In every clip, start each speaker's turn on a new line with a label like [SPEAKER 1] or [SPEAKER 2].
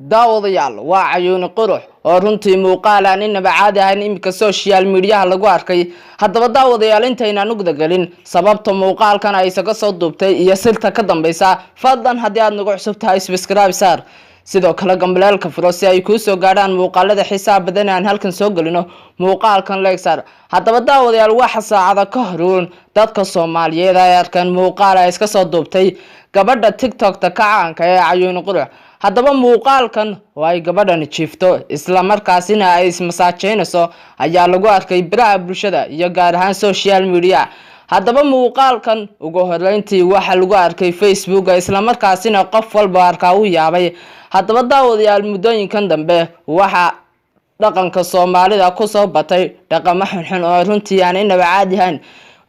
[SPEAKER 1] Daawadayaal, waa Cayuuni Qurux oo runtii muuqaal aan inaba caadi ahayn iminka social mediaha lagu arkay. Haddaba daawadayaal, intaynaan u gudagelin sababta muuqaalkan ay isaga soo duubtay iyo sirta ka dambeysa, fadlan haddii aad nagu cusub tahay subscribe saar, sidoo kale gambaleelka furo si ay kuu soo gaadhaan muuqaalada xiisaha badan aan halkan soo gelino. Muuqaalkan like saar. Haddaba daawadayaal, waxa saacada ka horuun dadka Soomaaliyeed ay arkeen muuqaal ay iska soo duubtay gabadha TikTokta ka caanka ee Cayuuni Qurux. Haddaba muuqaalkan oo ay gabadhan jiifto isla markaasina ay ismasaajeynayso ayaa lagu arkay baraha bulshada iyo gaar ahaan social media. Haddaba muuqaalkan ugu horeyntii waxaa lagu arkay Facebook, islamarkaasina qof walba arkaa u yaabay. Haddaba daawadayaal, muddooyinkan dambe waxa dhaqanka Soomaalida kusoo batay dhaqamo xunxun oo runtii aan inaba caadi ahayn,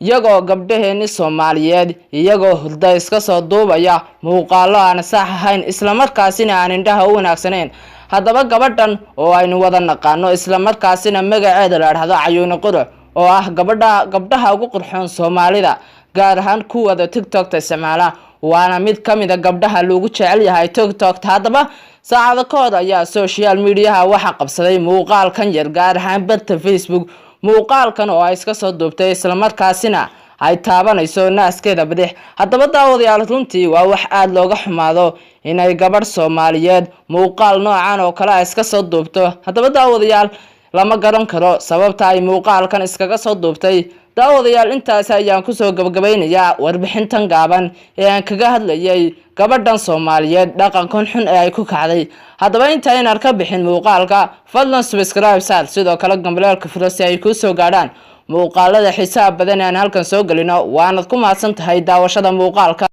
[SPEAKER 1] iyagoo gabdhaheeni Soomaaliyeed iyagoo hurda iska soo duubaya muuqaalo aan sax ahayn, islamarkaasina aan indhaha u wanaagsanayn. Haddaba gabadhan oo aynu wada naqaano, islamarkaasina magaceeda la dhahdo Cayuuni Qurux, oo ah gabadha gabdhaha ugu qurxoon Soomaalida, gaar ahaan kuwada TikTokta isticmaala, waana mid ka mid a gabdhaha loogu jecel yahay TikTokta. Haddaba saacado ka hor ayaa social mediaha waxaa qabsaday muuqaalkan yar, gaar ahaan barta Facebook. Muuqaalkan oo ay iska soo duubtay islamarkaasina ay taabanayso naaskeeda bidix. Haddaba daawadayaal, runtii waa wax aada looga xumaado inay gabadh Soomaaliyeed muuqaal noocan oo kale a iska soo duubto. Haddaba daawadayaal, lama garan karo sababta ay muuqaalkan iskaga soo duubtay. Daawadayaal, intaasi ayaan kusoo gabagabaynayaa warbixintan gaaban ee aan kaga hadlayay gabadhan Soomaaliyeed dhaqankan xun ee ay ku kacday. Haddaba inta inaan ka bixin muuqaalka, fadlan subscribe saar, sidoo kale gambaleelka furo si ay kuu soo gaadhaan muuqaalada xiisaha badan ee aan halkan soo gelino. Waanad ku mahadsan tahay daawashada muuqaalka.